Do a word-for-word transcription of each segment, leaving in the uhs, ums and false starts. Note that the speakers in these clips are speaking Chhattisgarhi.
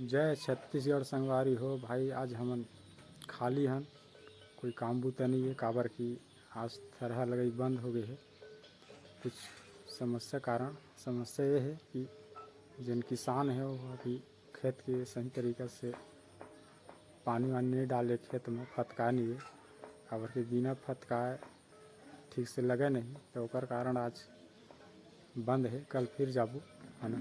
जय छत्तीसगढ़ संगवारी हो भाई, आज हमन खाली हन, कोई काम बूता नहीं है, काबर कि आज थरहा लगई बंद हो गए है। कुछ समस्या कारण, समस्या ये है कि जन किसान है वो अभी खेत के सही तरीका से पानी वानी नहीं डाले, खेत में फतका नहीं है, काबर कि बिना फतकाए ठीक से लगे नहीं, तो ओकर कारण आज बंद है। कल फिर जाबो, है ना।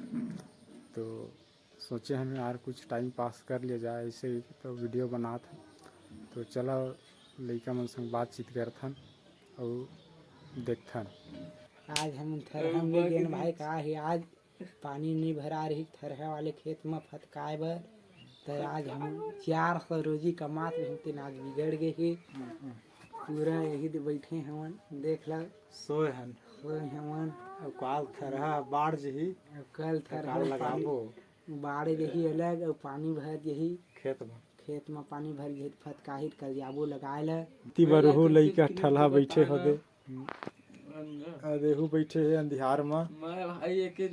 तो सोचे हन यार कुछ टाइम पास कर लिया जाए ऐसे ही, तो वीडियो बनात हन। तो चला लइका मन संग बातचीत करथन अउ देखथन। आज हम थरहा में गेन भाई का है, आज पानी नहीं भरा रही थरहा वाले खेत में फतकाए बर, तो आज हम चार सौ रोजी कमात रही, तेन आज बिगड़ गए ही। पूरा यही दे बैठे हवन, देख ला। सोए हन। सोए हवन। अब काल थरहा बाढ़ जही। अब कल तो थरहा काल लगाबो। बाढ़ जही अलग, अब पानी भर जही। खेत में। खेत में पानी भर जही, फतकाही कल जाबो लगाए ला। ती बरहू लइका ठलहा बैठे हो दे। अरे हु बैठे हे अंधियार में। मैं भाई एक ही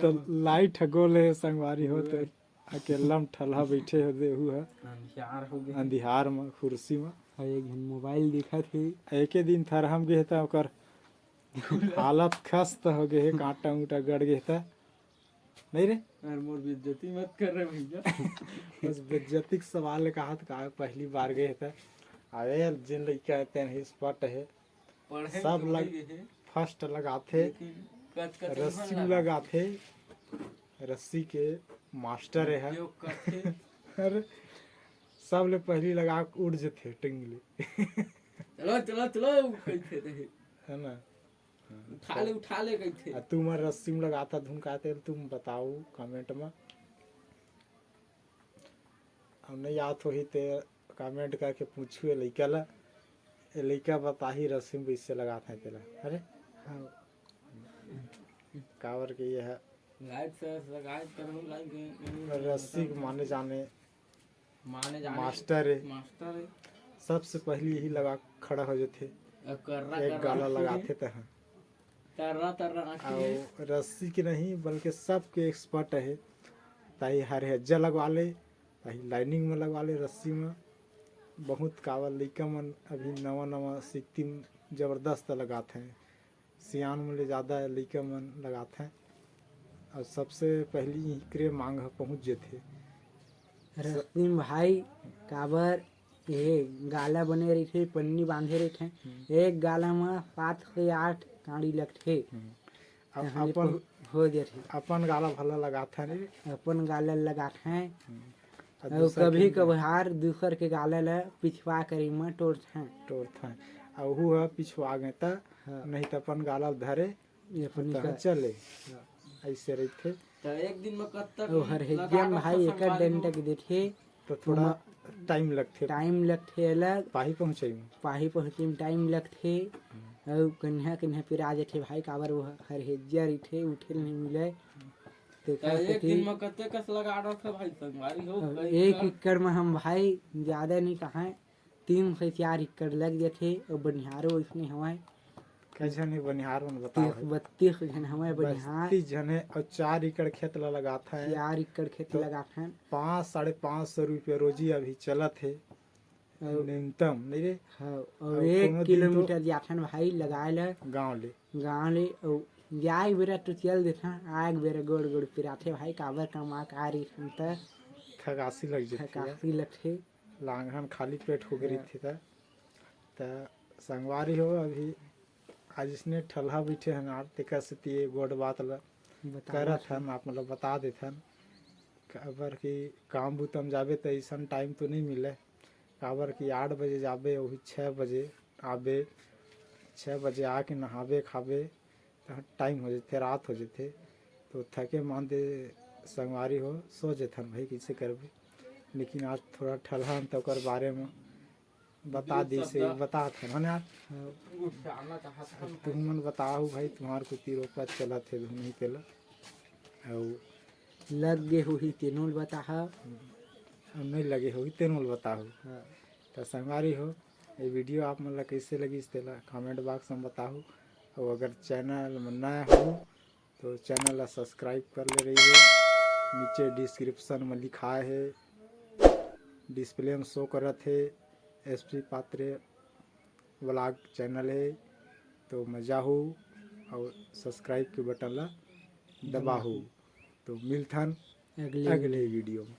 तो लाइट ह गोल है संगवारी हो, तो अकेला में ठलहा बैठे हो दे हु ह। अंधियार हो गए। अंधियार में कुर्सी में। अउ एक झन मोबाइल दिखत हे। एके दिन थरहा म गे त ओकर हालत खस्त हो गए हे, कांटा उंटा गड़ गए त। नहीं रे? यार, मोर बेइज्जती मत कर रे भैया। बस बेइज्जती के सवाल है, कहा तो कहा, पहली बार गए थे। अरे यार, जिन लइका है, तेन ही स्पॉट है। पढ़े सब तो लग-, नहीं गए हैं। फर्स्ट लगाथे, लेकिन कच कच रस्सी नहीं लगाथे, रस्सी के मास्टर है। उपयोग करथे। अरे, सब ले पहली लगा के उड़ जथे टिंगली। चलो, चलो, चलो, कइथे रहे। है ना? हाँ, उठा ले, उठा ले कइथे। आ, तुम रस्सी में लगाता धुन का तेल, तुम बताओ कमेंट में। अब नहीं याद होही ते कमेंट करके पूछू ए लइका ला। ए लइका बताही रस्सी में कइसे लगात है तेला। अरे? हाँ। काबर के ये है। लाइट से लगाए करूँ, लाइट के, रस्सी के माने जाने माने जाने मास्टर है। मास्टर है। सबसे पहली यही लगा खड़ा हो जाथे। अब कर्रा एक कर्रा गाला आँखी लगाथे है। तहाँ। तर्रा तर्रा आँखी है। अउ रस्सी के नहीं, बल्कि सबके एक्सपर्ट है। ताही हर हेज्जा लगवा ले, ताही लाइनिंग में लगवा ले रस्सी में। बहुत कावल लइका मन अभी नवा नवा सीखती जबरदस्त लगात हैं। सियान मन ले ज़्यादा लइका मन लगाथे। अउ सबसे पहली इकरे मांग ह पहुँच जथे। रस्सी म भाई, काबर ये गाला बने रहिथे, पन्नी बांधे रहिथे। हम्म। एक गाला म सात से आठ कांड़ी लगथे। हम्म। अब तहन अपन पहु-, हो जथे। अपन गाला भला लगाथे रे। अपन गाला लगाथे। हम्म। अउ अउ दूसर कभी के कभार दूसर के गाला ल पिछवा करी म टोरथे। टोरथे। अउ ओहू ह पिछवा गे त हाँ। नहीं त अपन गाला ल धरे ये अपन तहाँ निकल। चले। हाँ। ऐसे रहिथे। त एक दिन में कब तक अउ हर लगा हेज्जा म के भाई फसल एकर बाड़ी डंडा हो? के देथे। तो थोड़ा ओमा टाइम लगथे। टाइम लगथे अलग। पाही पहुँचई में। पाही पहुँचई में टाइम लगथे। हम्म। अउ कन्हा कन्हा पिरा जथे भाई, काबर वो हर हेज्जा रहिथे, उठे ल नहीं मिले। तो त का एक कथे दिन में कते कस लगा रहा था भाई संगवारी हो? अउ कई एक का? एकड़ में हम भाई ज्यादा नहीं कहा, तीन से चार एकड़ लग जथे, अउ बनिहारो इसने हवय। कई झन हे बनिहार मन बताओ तीस है? बत्तीस झन हवय बनिहार। बत्तीस झन हे अउ चार एकड़ खेत ला लगात है। चार एकड़ खेत तो लगात है। पाँच, साढ़े पाँच सौ रुपया रोजी अभी चलत है। अउ न्यूनतम, नहीं रे? हाँ, अउ अउ एक कोनो दिन तो किलोमीटर जाथन भाई लगाए ला। गाँव ले। गाँव ले, अउ जाए बेरा तो चल देथन, आए बेरा गोड़ गोड़ पिराथे भाई, काबर कमा का रहिथन त थकासी लग जथे। थकासी लगथे। लांघन खाली पेट हो गे हाँ। रहिथे त। त संगवारी हो, अभी आज इसने ठलहा बैठे हन आर, तेकर सेती ये गोठ बात ल बतावत करत हन। हन, आप मतलब बता देथन। काबर कि काम बुता म जाबे त अइसन टाइम तो नहीं मिले, काबर कि आठ बजे जाबे, वही छः बजे आबे, छः बजे आके नहाबे खाबे, तहाँ टाइम हो जथे, रात हो जथे, तो थके मांदे संगवारी हो सो जथन भाई, कइसे करबे। लेकिन आज थोड़ा ठलहा हन, त ओकर बारे में बता दीस हे, बता थन, है ना? हाँ। तुहू मन बताहू भाई, तुम्हार कोती रोपा चलत हे, नहीं तेला। अउ लग गे होही, तेनो ल बताहा। अउ नहीं लगे होही, तेनो ल बताहू। हाँ। त संगवारी हो, ये वीडियो आप मन ला कइसे लगिस, तेला comment box में बताहू। अउ अगर channel में नया हो, तो चैनल ला सब्सक्राइब कर ले रहिहू। नीचे डिस्क्रिप्शन में लिखाए हे, डिस्प्ले में शो करत हे, एसपी पात्रे व्लॉग चैनल हे। तो मजा हो और सब्सक्राइब के बटन ला दबाहू। तो मिलथन अगले अगले वीडियो में।